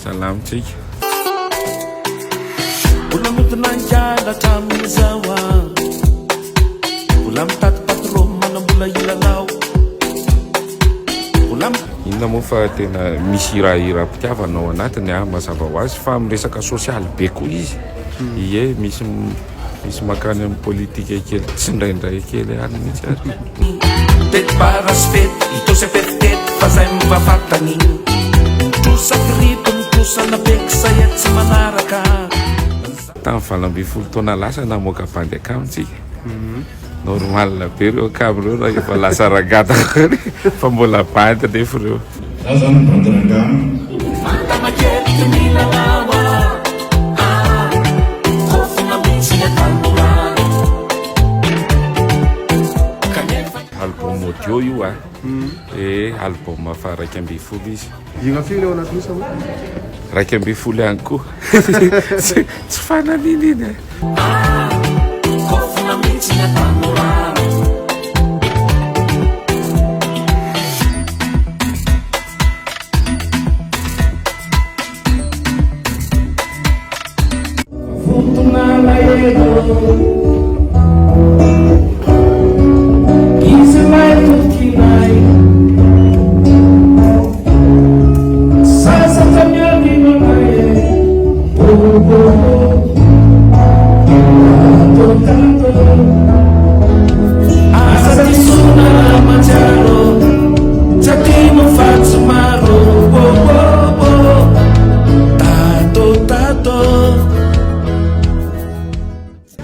Salama tsika. Mbola midina hiala hatramin'izao ah. Mbola mitady patron manam-bola hilalao. Mbola. Inona moa fa tena misy hirahiram-pitiavana ao anatiny ah, mazava ho azy fa miresaka sosialy be koa izy. Ie, misy misy makany amin'ny politika kely tsindraindray kely any mihitsy ary. Tety bara sy fety, itosy fety tety fa zay mivavatany. Trosa kirito ny trosa na beksa ya tsy manaraka. Tamin'ny 18 taona lasa namoaka bandy akama tsika. Normal be ireo akama ireo raha efa lasa rangata fa mbola bandy nefa ireo. Za zany bandy rangahy. Vantana kely milalao ah, kofona mihitsy ny atanorana. Kanefa. Album audio io ah. Eh, album faha 11 izy. Hira firy ao anatin'io sa hoe? 11 ihany koa. Tsy tsy fananina iny eh. Kofona mihitsy ny atanorana.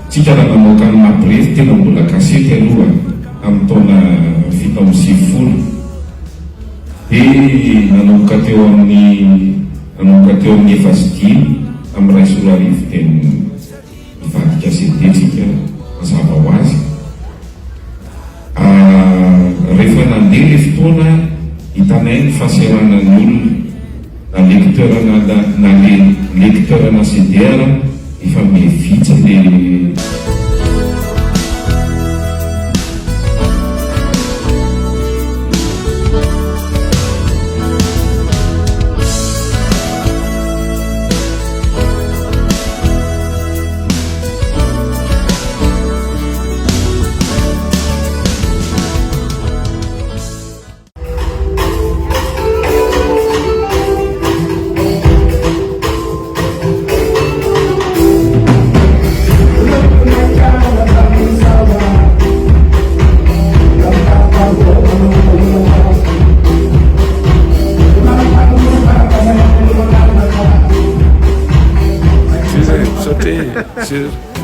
Tsika raha namoaka ny Mabrevy tena mbola kasety aloha tamin'ny taona 97 dia nanomboka teo amin'ny nanomboka teo amin'ny efa sy dimy tamin'ny 2001 dia nivadika CD tsika mazava ho azy. Rehefa nandeha le fotoana hitanay ny fahaseranan'ny olona na lecteur na na le lecteur na CD ara efa miha vitsy le. Misaotra e.